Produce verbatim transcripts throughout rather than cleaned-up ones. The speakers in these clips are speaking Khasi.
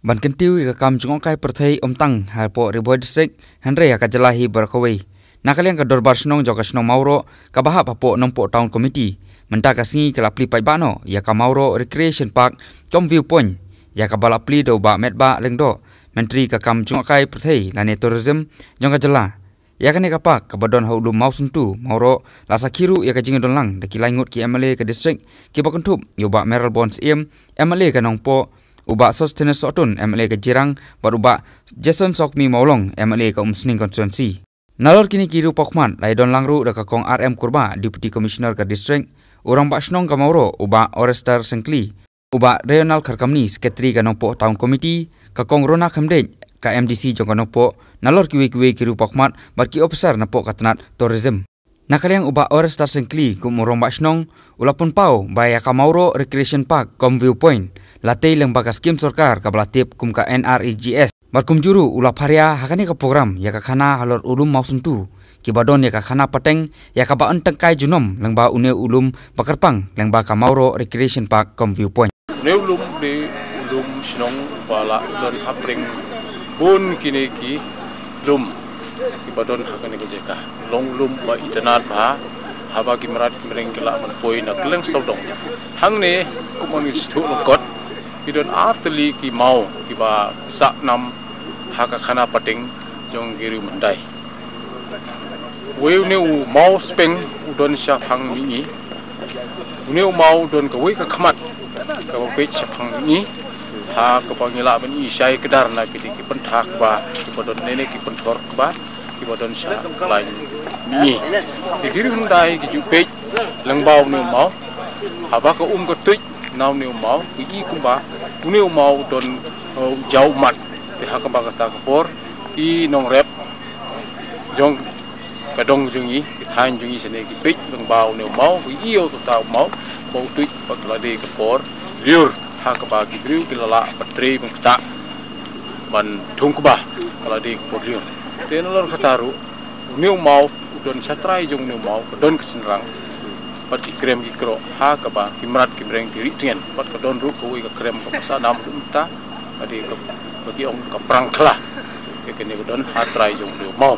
Ban kyntiew ïa ka kam jngohkai pyrthei ym tang hapoh Ri Bhoi District, hynrei ha ka jylla hi baroh kawei. Na ka liang ka Dorbar Shnong jong ka shnong Mawroh, kaba hap hapoh Nongpoh Town Committee, mynta ka sngi ka la plie paidbah noh ïa ka Mawroh Recreation Park kum view point, ïa kaba la plie da u Bah Metbah Lyngdoh, Myntri ka kam jngohkai pyrthei lane tourism jong ka jylla. Ïa kane ka park kaba don ha u lum Mawsyntu, Mawroh, la sakhi ruh ïa ka jingïadon lang da ki lai ngut ki M L A ka district, kiba kynthup ïa u Bah Mayralborn Syiem, M L A ka Nongpoh, u Bah Sosthenes Sohtun, M L A ka Jirang, bad u Bah Jason Sokmi Mawlong, M L A ka Umsning constituency. Nalor kine ki riewpawkhmat la ïadon lang ruh da ka Kong R M Kurbah, Deputy Commissioner ka district, u Rangbah Shnong ka Mawroh, u Bah Orester Syngkli, u Bah Reonald Kharkamni, Secretary ka Nongpoh Town Committee, ka Kong Rona Khymdeit, ka M D C jong ka Nongpoh, nalor kiwei kiwei ki riewpawkhmat bad ki ophisar napoh ka tnat tourism. Na ka liang u Bah Orester Syngkli kum u Rangbah Shnong, u la pynpaw ba ïa ka Mawroh Recreation Park kum view point, la tei lyngba ka skim sorkar kaba la tip kum ka N R E G S. Bad kumjuh ruh u la pharia ha kane ka program ïa ka khana halor u lum Mawsyntu, kiba don ïa ka khana pateng, ïa kaba yn tyngkai junom lyngba une u lum ba kyrpang lyngba ka Mawroh Recreation Park kum view point. Une u lum u dei u lum shnong uba la don hapdeng bun kine ki lum kiba don ha kane ka jaka. Long lum ba itynnad bha, haba ki mrad ki mreng ki lah ban poi na kylleng sawdong. Hangne, kumba ngi sngewthuh lyngkot, ki don ar tylli ki maw kiba sah nam ha ka khana pateng jong ki riew hyndai. Wei une u maw speng u don shaphang mihngi. Une u maw u don kawei ka khmat kaba peit shaphang mihngi. Ha kaba ngi lah ban ïohi shai kdar na kine ki pynthor kba, kiba don ne ne ki pynthor kba, kiba don sha lain mihngi. Te ki riew hyndai ki ju peit lyngba une u maw. Haba ka um ka tuid na une u maw, ki i kumba une u maw u don, uh, u jaw mat. Te ha kaba kata ka por, ki nongrep jong ka dong jong ngi, ki thaiñ jong ngi shane ki peit lyngba une u maw, ki i ïa uta u maw ba u tuid, ba ka la dei ka por lyiur, ha kaba ki briew ki la lah ban trei ban ktah ban thung kba, ka la dei ka por lyiur. Te nalor kata ruh, une u maw u don shatrai jong une u maw, ka don ka shynrang bad ki krem ki krok, ha kaba ki mrad ki mreng ki rieh tngen, bad ka don ruh kawei ka krem kaba sah nam ruh mynta, ka dei kaba ki ong ka prang khla. Te kane ka don ha trai jong une u maw.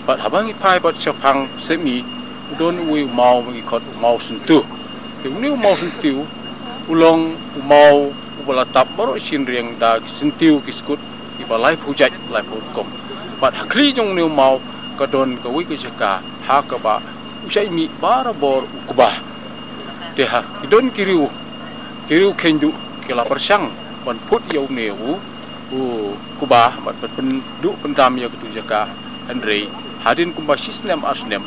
Bad haba ngi phai bad shaphang sepngi, u don uwei u maw ba ngi khot u Mawsyntu. Te une u Mawsyntu u long u maw uba la tap baroh shynriang da ki syntiew ki skud kiba laiphew jait laiphew rukom. Bad ha khlieh jong une u maw ka don kawei ka jaka ha kaba u shait mih barabor u kba. Te ha ki don ki riew, ki riew kheiñ duh ki la pyrshang ban phut ïa une u, u kba bad ban pynduh pyndam ïa katu jaka, hynrei hadien kumba shi snem ar snem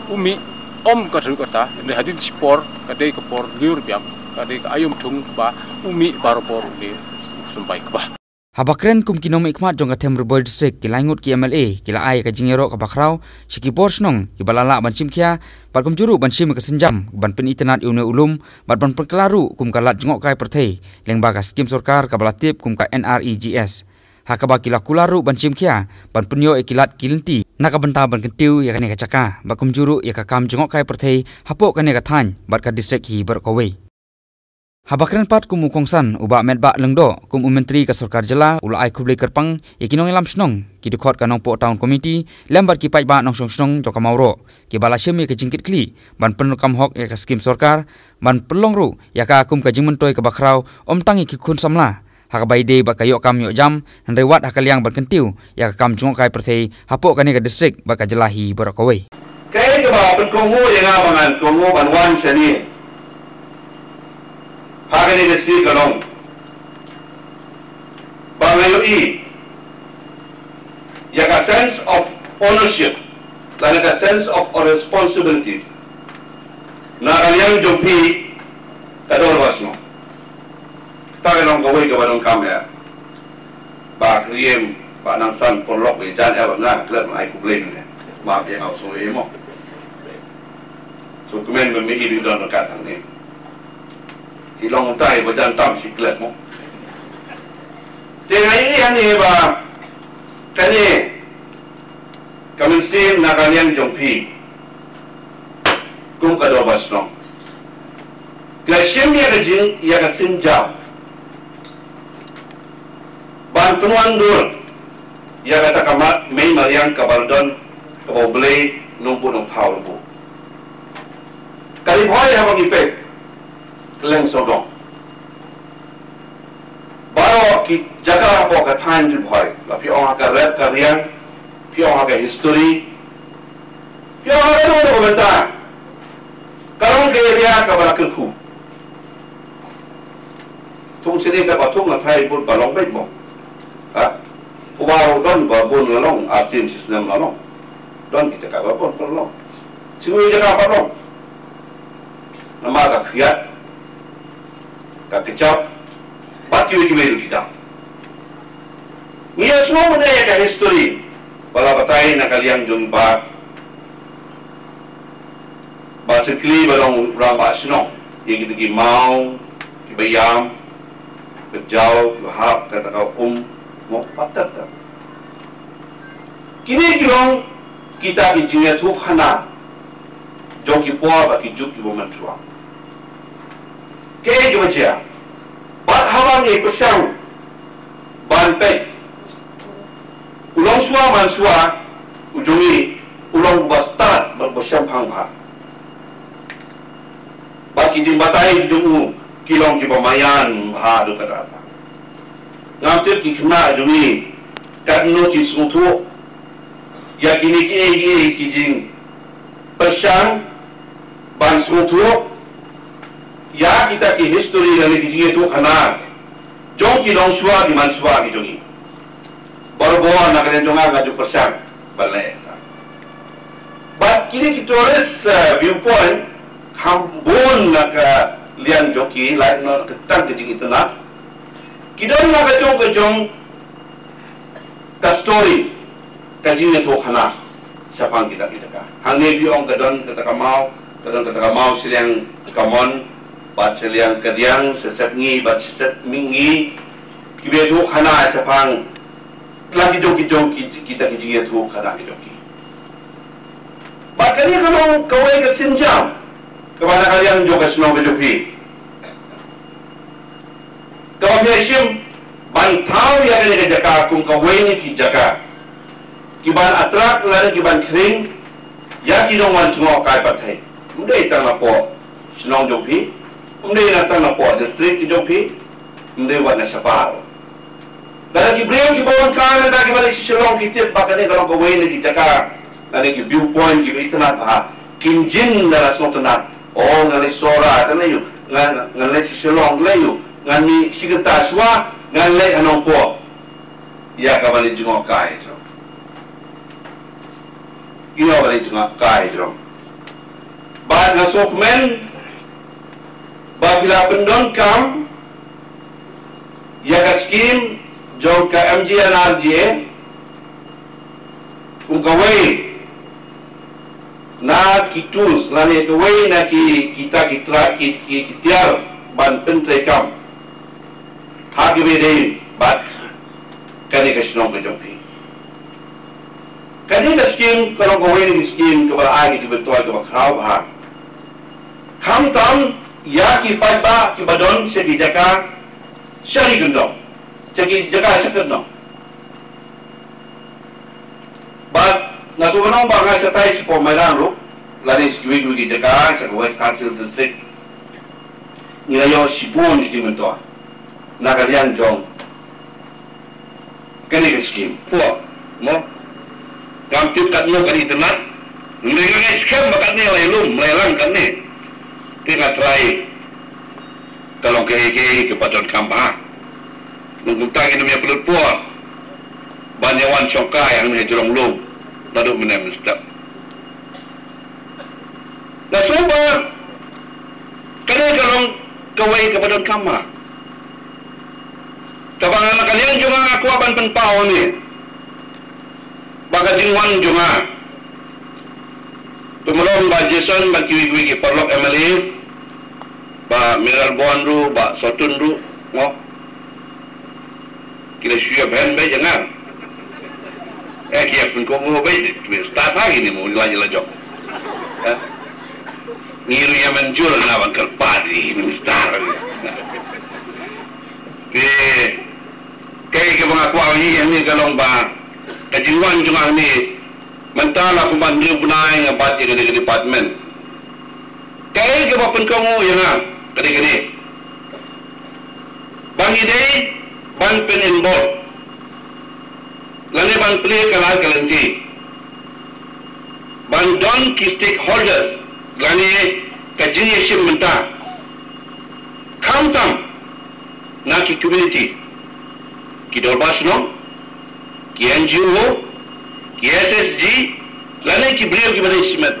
u mih ym ka thru kata, hynrei hadien shipor ka dei ka por lyiur biang, ka dei ka aïom thung kba, u mih barabor une u symbai kba. Haba kren kum ki nongmihkhmat jong ka Them Ri Bhoi District, ki lai ngut ki M L A ki la ai ka jingïaroh kaba khraw sha ki bor shnong kiba la lah ban shim khia bad kumjuh ruh ban shim ka sienjam ban pynitynnad ïa une u lum bad ban pynkylla ruh kum ka lad jngohkai pyrthei lyngba ka skim sorkar kaba la tip kum ka N R E G S. Ha kaba ki la kular ruh ban shim khia ban pynïoh ïa ki lad ki lynti na ka bynta ban kyntiew ïa kane ka jaka bad kumjuh ruh ïa ka kam jngohkai pyrthei hapoh kane ka thaiñ bad ka district hi baroh kawei. Haba kren pat kum u kongsan, u Bah Metbah Lyngdoh, kum u Myntri ka Sorkar Jylla, u la ai khublei kyrpang ïa ki nongïalam shnong, ki dkhot ka Nongpoh Town Committee lem bad ki paidbah nongshong shnong jong ka Mawroh kiba la shim ïa ka jingkitkhlieh ban pyndonkam hok ïa ka skim sorkar, ban pynlong ruh ïa ka kum ka jingmyntoi kaba khraw ym tang ïa ki khun samla ha kaba ïadei bad ka ïoh kam ïoh jam, hynrei wat ha ka liang ban kyntiew ïa ka kam jngohkai pyrthei hapoh kane ka district bad ka jylla hi baroh kawei. Kaei kaba pynkohnguh ïa nga ba ngan kohnguh ban wan shane ha kane ka district ka long ba nga ïohi ïa ka sense of ownership lane ka sense of responsibilities na ka liang jong phi ka Dorbar Shnong. Kata ka long kawei kaba donkam ïa Bah Kriem, Bah Nangsan, Pyrlok, Bah Jan, eh, Bah Nang, klet ma ai khublei ne. Ma ïa nga u sngewsih mo. So kmen ba me i ding don ryngkat hangne. Shi long utai ba jan tam shi klet mo. Te nga ïohi hangne ba kane ka mynsiem na ka liang jong phi kum ka Dorbar Shnong. Ka shim ïa ka jing, ïa ka sienjam. Kan pynwandur ïa kata ka mei mariang kaba la don, kaba U Blei Nongbuh Nongthaw u la buh. Ka Ri Bhoi, haba ngi peit kylleng sawdong, baroh ki jaka hapoh ka thaiñ Ri Bhoi, la phi ong ha ka rep ka riang, phi ong ha ka history, phi ong ha ka dei ka bynta, ka long ka area kaba la kyrkhu. Thung shane kaba thung la thai bun ba long beit mo. Ha? Uba u don ba bun la long, arsien shisnem la long. Don ki jaka ba bun ba long. Shisha jaka ba long. Namar ka khriat, ka kjap, bad kiwei kiwei ruh ki dang. Ngi ïa sngewbha ïa ka history ba la batai na ka liang jong ba Bah Syngkli ba long u rangbah shnong, ïa kita ki maw, kiba ïam, kiba jaw, kiba hap, kata ka um, mo, bad ter ter. Kine ki long kita ki jingïathuhkhana jong ki por bad ki juk kiba mynshuwa. Kaei kaba jia? Bad haba ngi pyrshang ban peit, u longshuwa manshuwa u jong ngi u long uba stad bad uba shemphang bha. Bad ki jingbatai ki jong u ki long kiba maïan bha haduh katta katta. Ngam tip ki khynnah jong ngi katno ki sngewthuh ïa kine kiei kiei ki jingpyrshang ban sngewthuh ïa kita ki history lane ki jingïathuhkhana jong ki longshuwa ki manshuwa ki jong ngi. Barabor na ka liang jong nga nga ju pyrshang ban leh kata. Bad kine ki tourist, eh, viewpoint, kham bun na ka liang jong ki, lait noh tang ka jingitynnad. Ki don na ka jong ka jong ka story, ka jingïathuhkhana shaphang kita ki jaka. Hangne phi ong ka don kata ka maw, ka don kata ka maw shiliang kamon, bad shiliang kadiang, shisep ngi, bad shisep mi ngi. Kiba ïathuhkhana shaphang la ki jong ki jong ki, kita ki jingïathuhkhana ki jong ki. Bad kane ka long kawei ka sienjam kaba na ka liang jong ka shnong ka jong phi, kaba phi ïa shim ban thaw ïa kane ka jaka kum kawei na ki jaka kiban attract lane kiban khring ïa ki nongwan jngohkai pyrthei. Ym dei tang napoh shnong jong phi, ym dei na tang napoh district ki jong phi, ym dei wat na shabar. Lada ki briew kiba wan kai mynta kiba leit sha Shillong ki tip ba kane ka long kawei na ki jaka, lane ki viewpoint kiba itynnad bha, kin jin da la sngewtynnad. Oh, ngan leit Sohra te lei ïoh, ngan, ngan leit sha Shillong te lei ïoh, ngan mih shi kynta shuwa ngan leit ha Nongpoh ïa kaba leit jngohkai jong. Ïa kaba leit jngohkai jong. Bad nga sngewkmen ba phi la pyndonkam ïa ka skim jong ka M G N R G A kum kawei na ki tools lane kawei na ki, kita ki tra-, ki, ki, ki tiar ban pyntreikam ha kaba ïadei bad kane ka shnong ka jong phi. Kane ka skim ka long kawei na ki skim kaba la ai ka jingmyntoi kaba khraw bha, khamtam ïa ki paidbah kiba don sha ki jaka sha ki kyndong, sha ki jaka sha kyndong. Bad nga sngewbha ban ong ba nga shatai shapoh Mairang ruh lane sha kiwei kiwei ki jaka sha ka West Khasi Hills District, ngi la ïoh shibun ki jingmyntoi na ka liang jong kane ka skim. Pua mo, ngam tip katno kan itynnad. Ngi ngi skhem ba katne la ïalum, la ïalang katne. Te nga trai ka long kaei kaei kaba donkam bha. Nang kumta ngin ym ïa pynlut por ban ïa wan shongkai hangne ha Jrong Lum naduh mynne mynstep. Nga sngew ba kane ka long kawei kaba donkam bha. Kaba nga na ka liang jong nga nga kwah ban pynpaw hangne ba ka jingwan jong nga, to mlong Bah Jason bad kiwei kiwei ki paralok M L A, Bah Mayral Born ruh, Bah Sotun ruh, mo. Ki la shu ïa bhen beit ïa nga. Eh, ki ïa pynkob mo beit, ki start ha kine mo, la ïa la jong. Eh? Ngi ruh ïa mynjur na ban kyrpad ïa ki minister. Te kaei kaba nga kwah Ïa kane ka long ba ka jingwan jong nga mynta la kumba hynriew bnai nga bat ïa kane ka department. Kaei kaba pynkohnguh ïa nga ka dei kane, ba ngi dei ban pyn-involve lane ban plie ka lad ka lynti ban don ki stakeholders lane ka jingïashim bynta, khamtam na ki community, ki dorbar shnong, ki N G O, ki S H G, lane ki briew kiba dei shimet.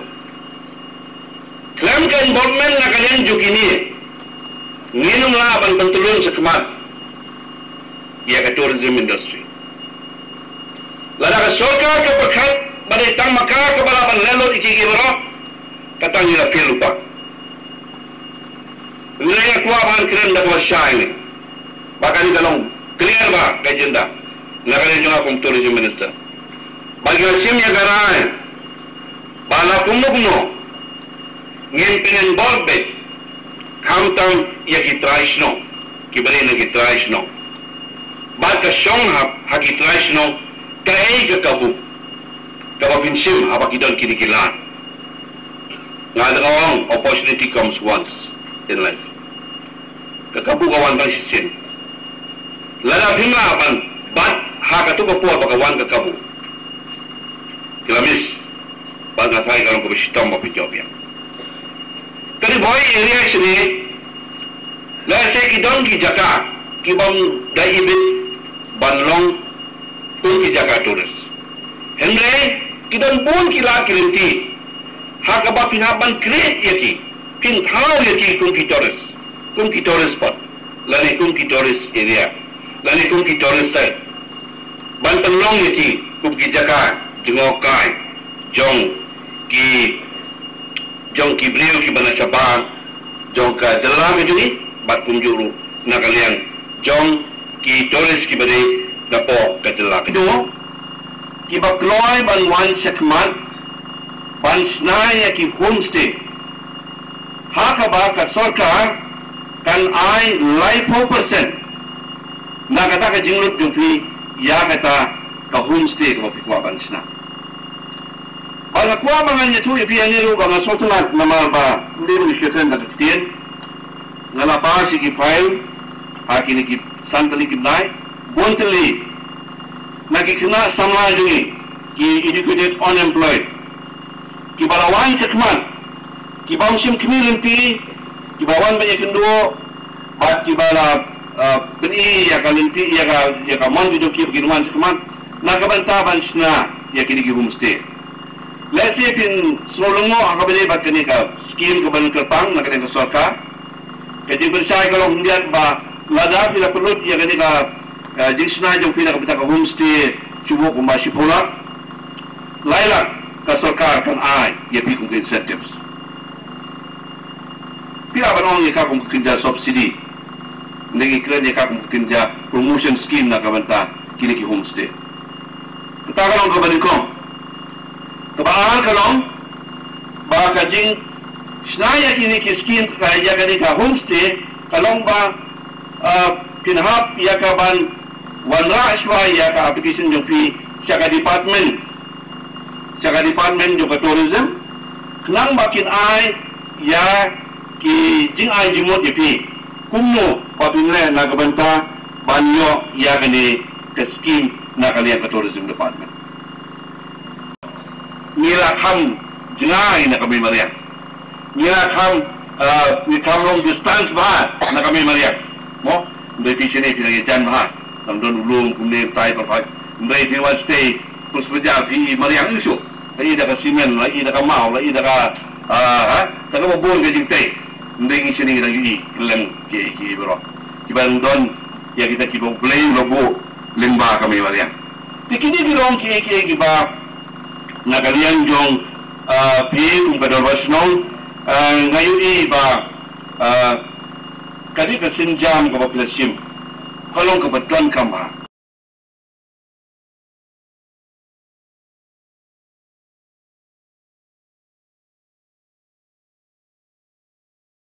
Khlem ka involvement na ka liang jong kine, ngin ym lah ban pyntyllun shakhmat ïa ka tourism industry. Lada ka sorkar ka pyrkhat ba dei tang ma ka kaba lah ban leh lut ïa ki baroh, kata ngi la fail lypa. Hynrei nga kwah ban kren da kaba shai ne ba kane ka long clear ba ka agenda na ka liang jong nga kum tourism minister. Ba ngi la shim ïa ka rai ba la kumno kumno ngin pyn-involve beit, khamtam ïa ki trai shnong, kiba dei na ki trai shnong. Bad ka shong ha, ha ki trai shnong kaei ka kabu kaba phin shim haba ki don kine ki lad. Nga da ong, opportunity comes once in life. Ka kabu ka wan tang shisien. Lada phim lah ban bat ha kato ka por ba ka wan ka kabu, ki la miss. Bad nga tharai ka long kaba shitom ba phin ïoh biang. Ka Ri Bhoi area shane, lehse ki don ki jaka kibym da ibit ban long kum ki jaka tourist. Hynrei ki don bun ki lad ki lynti ha kaba phin hap ban create ïa ki, phin thaw ïa ki kum ki tourist, kum ki tourist spot, lane kum ki tourist area, lane kum ki tourist site, ban pynlong ïa ki kum ki jaka jngohkai jong ki, jong ki briew kiba na shabar jong ka jylla ka jong ngi, bad kumjuh ruh na ka liang jong ki tourist kiba dei napoh ka jylla ka jong ngi, kiba kloi ban wan shakhmat ban shna ïa ki homestay, ha kaba ka sorkar kan ai laiphew percent na kata ka jinglut jong phi ïa kata ka homestay kaba phi kwah ban shna. Bad nga kwah ba ngan ïathuh ïa phi hangne ruh ba nga sngewtynnat namar ba ym dei ban ïa shu kren da ka ktien. Nga la pass ïa ki file ha kine ki san tylli ki bnai, bun tylli na ki khynnah samla jong ngi, ki educated unemployed, kiba la wan shakhmat, kiba ym shim khmih lynti, kiba wan ban ïakynduh, bad kiba la, uh, pyni ïa ka lynti, ïa ka, ïa ka mon ka jong ki ba kin wan shakhmat na ka bynta ban shna ïa kine ki homestay. Lehse phin sngew lyngngoh ha kaba ïadei bad kane ka skim kaba nang kyrpang na kane ka sorkar. Ka jingpynshai ka long khyndiat ba lada phi la pynlut ïa kane ka, eh, jingshna jong phi na ka bynta ka homestay shuh kumba shiphew lak, lai lak ka sorkar kan ai ïa phi kum ka incentives. Phi lah ban ong ïa ka kum ka kynja subsidy. Ngi kren ïa ka kum ka kynja promotion scheme na ka bynta kine ki homestay. Kata ka long kaba nyngkong. Kaba ar ka long ba ka jingshna ïa kine ki skim, ka ïa kane ka homestay ka long ba, ah, phin hap ïa ka ban wanrah shuwa ïa ka application jong phi sha ka department, sha ka department jong ka tourism, khnang ba kin ai ïa ki jingai jingmut ïa phi kumno ba phin leh na ka bynta ban ïoh ïa kane ka skim na ka liang ka tourism department. Ngi la kham jngai na ka mei mariang. Ngi la kham, ah, ngi kham long distance bha na ka mei mariang. Mo, hynrei phi shane phi la ïajan bha. Nang don u lum kumne tai pyrthai. Hynrei phi wan stay pus bajar phi i mariang ïu shuh. La i da ka cement, la i da ka maw, la i da ka, ah, ha, da kaba bun ka jingtei. Hynrei ngi shane ngi dang ïohi kylleng ki, ki baroh. Kiba don ïa kita kiba U Blei u la buh lyngba ka mei mariang. Te kine ki long kiei kiei kiba na ka liang jong, ah, phi kum ka dorbar shnong, ah, nga ïohi ba, ah, kane ka sienjam kaba phi la shim ka long kaba donkam bha.